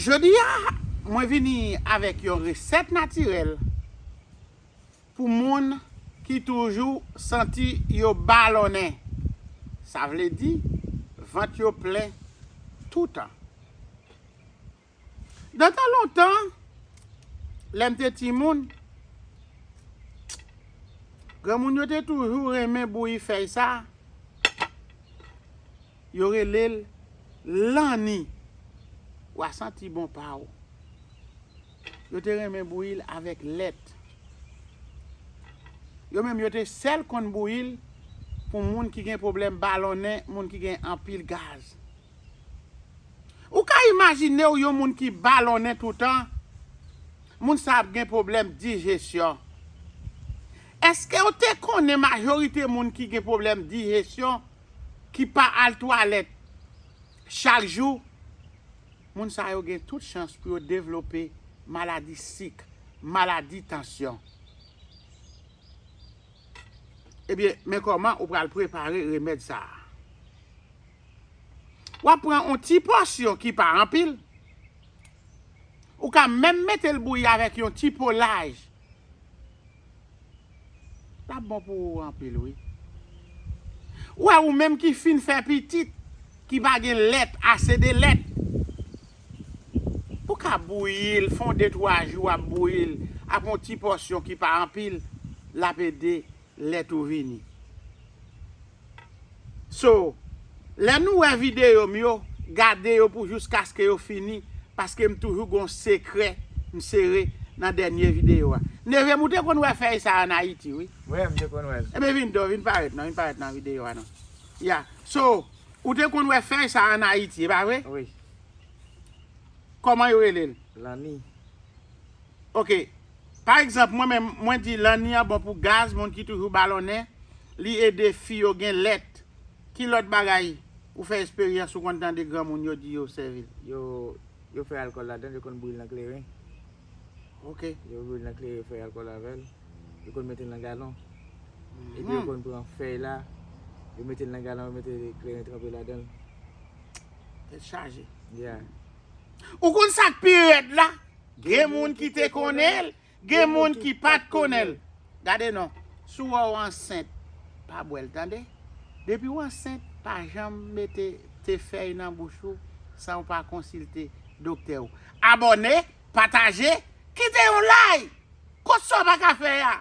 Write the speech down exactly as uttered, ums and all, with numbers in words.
Jodi a, mwen vini avèk yon resèt natirèl pou moun ki toujou santi yo balonnen. Sa vle di, vant yo plen toutan. Nan tan lontan, lè m te timoun, granmoun yo te toujou renmen bouyi fèy sa a. Yo rele l lanni. W a santi bon pa w. Yo te renmen bouyi l avèk lèt. Yo menm, yo te sèl konn bouyi l pou moun ki gen pwoblèm balonnen, moun ki gen anpil gaz. Ou ka imajine w yon moun ki balonnen toutan, moun sa ap gen pwoblèm dijesyon. Èske w te konnen majorite moun ki gen pwoblèm dijesyon, ki pa al twalèt chak jou, moun sa yo gen tout chans pou yo devlope maladi sik, maladi tansyon? Ebyen, men kòman ou pral prepare remèd sa a. W ap pran yon ti pòsyon ki pa anpil. Ou ka menm mete l bouyi avèk yon ti po laj. L ap bon pou ou anpil, wi. Ou wè, ou menm ki fin fè pitit, ki pa gen lèt, ase de lèt, ou ka bouyi l, fè yon de twa jou w ap bouyi l, ap yon ti pòsyon ki pa anpil, l ap ede lèt ou vini. So, lè nou wè videyo m yo, gade yo pou jiskaske yo fini, paske m toujou gon sekrè m sere nan dènye videyo a. Neve m, ou te konn wè fèy sa a ann Ayiti, wi. Wi, m te konn wè l. Ebyen, vin do, vin parèt non, vin parèt nan videyo a non. Ya. So, ou te konn wè fèy sa a ann Ayiti, e pa vre? Wi. Kòman yo rele l? Lanni. Ok. Pa egzanp, mwen menm, mwen di lanni an bon pou gaz, moun ki toujou balonnen, li ede fi yo gen lèt. Ki lòt bagay ou fè esperyans ou konn tande granmoun yo di yo sèvi l? Yo, yo fè alkòl ladan l, yo konn bouyi l nan kleren. Ok. Yo bouyi l nan kleren, yo fè alkòl avè l. Yo konn mete l nan galon. Epi yo konn pran fèy la, yo mete l nan galon, yo mete kleren tranpe ladan l. Tèt chaje. Yeah. Ou konn sa k pi rèd la? Gen moun ki te konnen l, gen moun ki pa t konnen l. Gade non, si w wè w ansent, pa bwè l, tande. Depi w ansent, pa janm mete te fèy nan bouch ou san w pa konsilte doktè w. Abòne, pataje, kite yon like. Kot sa w pa ka fè a?